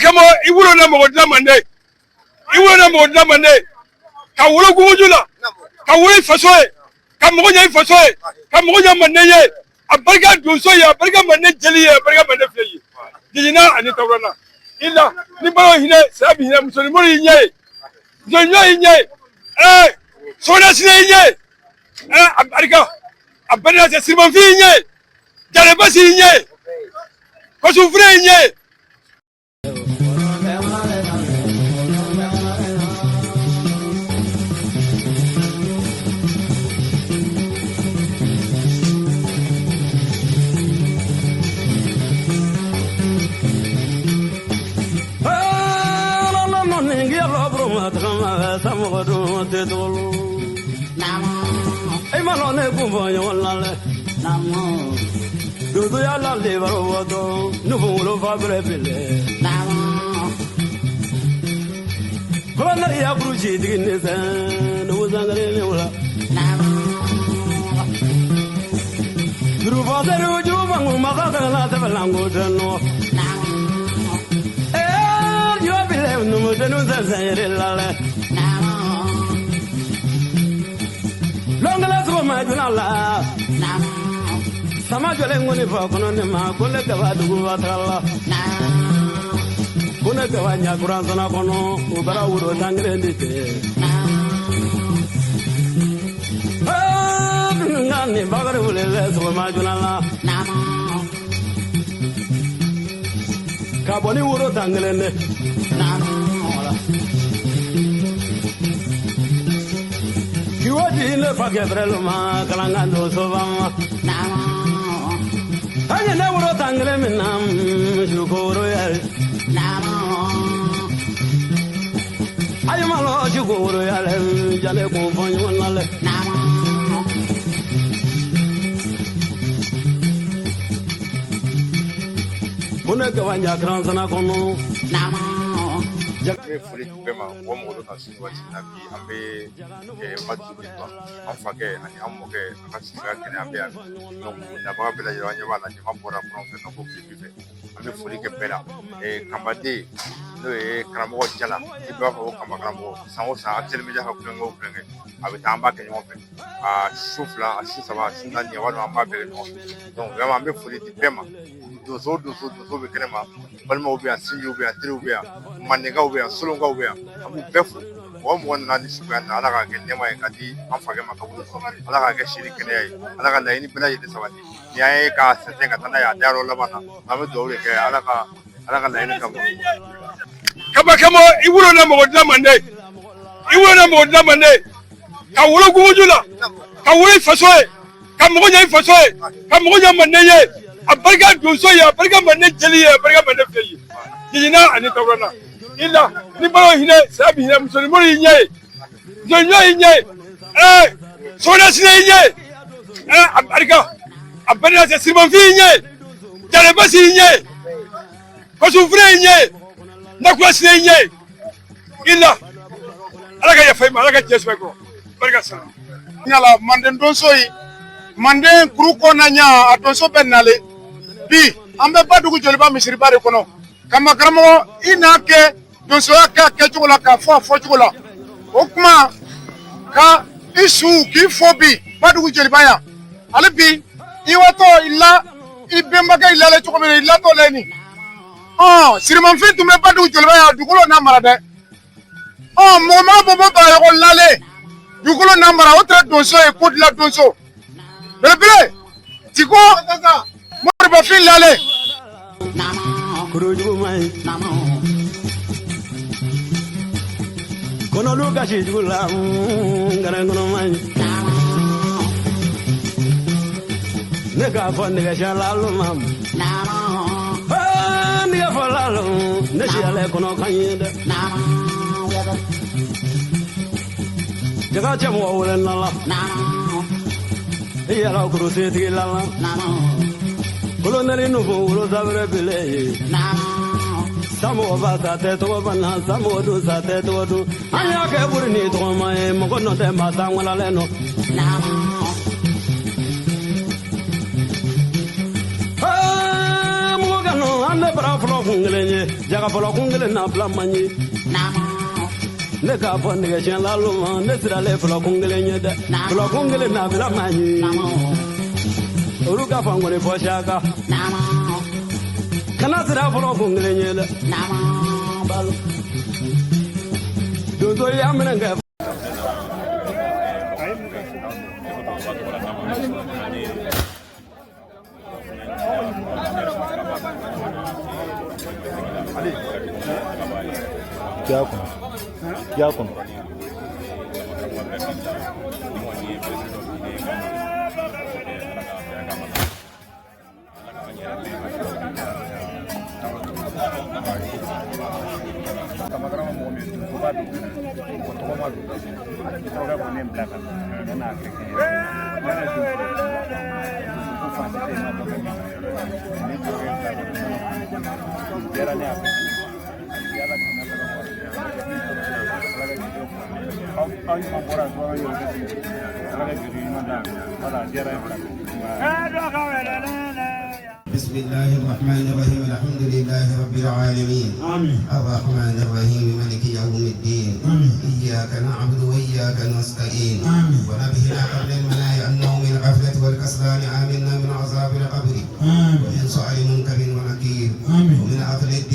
kama i wolo na mɔgɔ dilan mande, i wolo na mɔgɔ dilan mande, ka wolo guguju la, ka wolo i faso ye, ka mɔgɔ ɲɛ i faso ye, ka mɔgɔ ɲɛ mande ye. A barika donso ye, a barika mande jeli ye, a barika mande filɛ ye. Jiginna ani tawurana i la ni balo hinɛ saya bi hinɛ musonin y'i ɲɛ ye, musonin y'i ɲɛ ye, ɛɛ sɔgɔna sinɛ y'i ɲɛ ye, ɛɛ a barika a barika sirimanfin y'i ɲɛ ye, jarabasi y'i ɲɛ ye, kɔsunfure y'i ɲɛ ye. N bɛ foli di bɛɛ ma, mɔgɔ mɔgɔ bɛ ka sun waati na bi, an bɛ Badugu de an fakɛ ani an mɔkɛ an ka sigida kɛnɛ an bɛ yan. Donc nabaga bɛɛ lajɛlen, an ɲɛ b'a la, jama bɔra kɔrɔn fɛ ka bɔ tilebin fɛ. An bɛ foli kɛ bɛɛ la. Kanbaden n'o ye karamɔgɔ Jala, i b'a fɔ ko Kanba karamɔgɔ, san o san Axel Media ka kulonkɛ o kulonkɛ a bɛ taa, an b'a kɛ ɲɔgɔn fɛ, a su fila, a su saba, a su naani, walima an b'a bɛɛ kɛ ɲɔgɔn fɛ. Donc vraiment an bɛ foli di bɛɛ ma. Donso donso donso bɛ kɛnɛ ma, balimaw bɛ yan, sinjiw bɛ yan, teriw bɛ yan, mandenkaw bɛ yan, solonkaw bɛ yan, an b'u bɛɛ fo. Mɔgɔ mɔgɔ nana ni suguya na, Ala k'a kɛ nɛɛma ye ka di an fakɛ ma kaburu kɔnɔ, Ala k'a kɛ sini kɛnɛya ye, Ala ka laɲini bɛɛ lajɛlen sabati. Ni an ye k'a sɛnsɛn ka taa n'a ye a dayɔrɔ laban na, an bɛ dugawu de kɛ Ala ka laɲini kama. Kaba kama i wolo na mɔgɔ dilan mande, i wolo na mɔgɔ dilan mande, ka wolo guguju la, ka wolo i faso ye, ka mɔgɔ ɲɛ i faso ye, ka mɔgɔ ɲɛ mande ye. A barika donso ye, a barika mande jeli ye, a barika mande filɛ ye. Jiginna ani tawurana i la ni balo hinɛ saya bi hinɛ musonin y'i ɲɛ ye, musonin y'i ɲɛ ye, ɛɛ sɔgɔna sinɛ y'i ɲɛ ye, ɛɛ a barika a barika sirimanfin y'i ɲɛ ye, jarabasi y'i ɲɛ ye, kɔsunfure y'i ɲɛ ye, nakura sinɛ y'i ɲɛ ye. I la Ala ka yafa i ma, Ala ka diɲɛ sɔrɔ i kɔrɔ, barika sara. Ɲala manden donso ye, manden kuru kɔnɔna ɲa a donso bɛɛ nale bi. An bɛ Badugu Joliba misiriba de kɔnɔ. Kanba karamɔgɔ, i n'a kɛ donsoya kɛ a kɛcogo la k'a fɔ a fɔcogo la, o kuma ka i su k'i fo bi Badugu Joliba yan. Ale bi i watɔ i la i bɛnbakɛ i lale cogo min na, i latɔ la nin ɔ sirimanfin tun bɛ Badugu Joliba yan, dugukolo n'a mara dɛ. Ɔ mɔgɔ ma bɔ bɔ Bagayɔgɔ lale dugukolo n'a mara, o tɛ donso ye, ko dilan donso belebele tiko moribafin lale. Kɔnɔlu kasi jugu la ngara kɔnɔ man ɲi, ne k'a fɔ nɛgɛsiyala ma, nɛgɛ fɔla ne siyala kɔnɔ kan ye dɛ. Jaga cɛ mɔgɔ wele na la i yɛrɛ kurusi la la kolonɛli nufu wolo sabɛrɛ bele ye, samɔgɔ ba sa tɛ tɔgɔ banna, samɔgɔ dun sa tɛ tɔgɔ dun, an y'a kɛ buru ni tɔgɔma ye, mɔgɔ nɔ tɛ maa san walalen nɔ. Mɔgɔ ka nɔ an bɛ bara fɔlɔ. kun kelen ye jaga fɔlɔ kun kelen na bila man ye ne k'a fɔ nɛgɛsiɲɛ lalo ma ne siralen fɔlɔ kun kelen ye dɛ fɔlɔ kun kelen na bila man ye olu ka fɔ n kɔni fɔ siyaka kana sira fɔlɔ kun kelen ye dɛ balo donso y'a minɛ kɛ. K'a kɔnɔ k'a kɔnɔ. Kamakarama mɔgɔ min donsoba don, mɔgɔ tɔgɔma don, kɔrɔkɛ kɔni ye n bila ka na ne n'a kɛ kɛ ne yɛrɛ donso ko fan tɛ yen ma dɔ kɛ min ne kɔrɔkɛ bila ka na diyara ne y'a fɛ ala kana taga ala ka jigi aw aw ɲuman bɔra aw yɛrɛ kɛ ala ka jigi ɲuman d'a ma wala diyara n ye. بسم الله الرحمن الرحيم الحمد لله رب العالمين آمين. الرحمن الرحيم مالك يوم الدين آمين. إياك نعبد وإياك نستعين آمين. ونبهنا قبل المنايا النوم الغفلة والكسلان آمنا من عذاب القبر آمين. ومن سؤال منكر ونكير آمين. ومن أكل الدين.